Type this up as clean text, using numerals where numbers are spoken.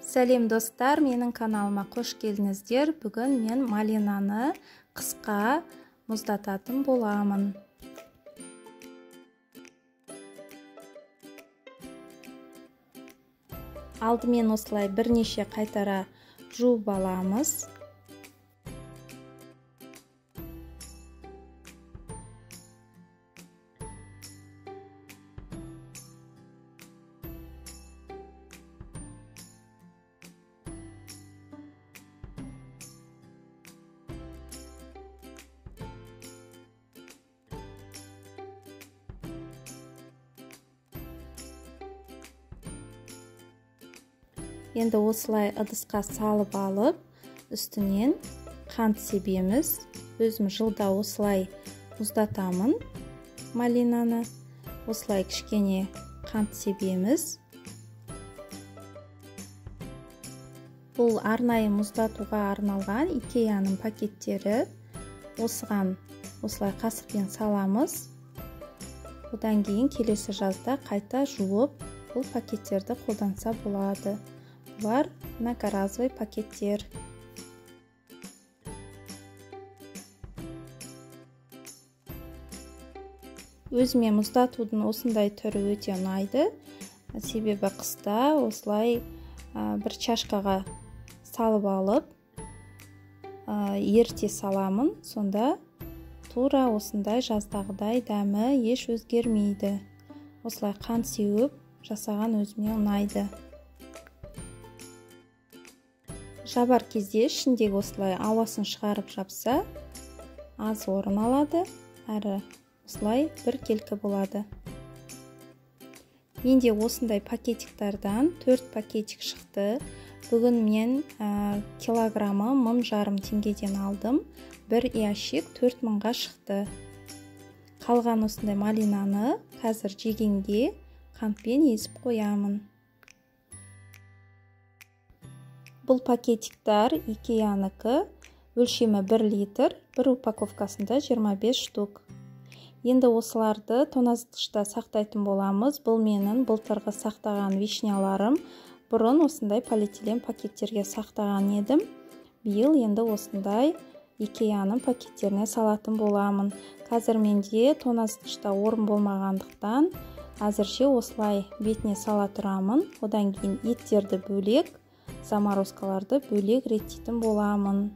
Сәлем достар, менің каналыма қош келдіңіздер. Бүгін мен малинаны қысқа мұздататын боламын. Алдымен осылай бірнеше қайтара жуып аламыз. Енді осылай ыдысқа салып алып, үстінен қант себеміз. Өзім жылда осылай мұздатамын малинаны. Осылай кішкене қант себеміз. Бұл арнайы мұздатуға арналған Икеяның пакеттері. Осыған осылай қасықпен саламыз. Одан кейін келесі жазда қайта жуып, бұл пакеттерді қолданса болады. Бұлар многоразовый пакеттер. Өзіме мұздатудың осындай түрі өте ұнайды. Себебі қыста осылай бір чашкаға салып алып, ерте саламын. Сонда тура осындай жаздағыдай дәмі еш өзгермейді. Осылай қант сеуіп жасаған өзіме ұнайды. Жабар кезде ішіндегі осылай ауасын шығарып жапса, аз орын алады, әрі осылай бір келкі болады. Менде осындай пакетиктардан 4 пакетик шықты. Бүгін мен килограммы 1500 теңгеден алдым. Бір ящик 4000-ға шықты. Қалған осындай малинаны қазір жегенге қантпен езіп қоямын. Бұл пакетиктар Икеяныкі, өлшемі 1 литр, бір упаковкасында 25 штук. Енді осыларды тоңазытқышта сақтайтын боламыз. Бұл менің былтырғы сақтаған вишняларым. Бұрын осындай полиэтилен пакеттерге сақтаған едім. Биыл енді осындай Икеяның пакеттеріне салатын боламын. Қазір менде тоңазытқышта орын болмағандықтан әзірше осылай бетіне сала тұрамын. Одан кейін еттерді бөлек, заморозкаларды бөлек реттейтін боламын.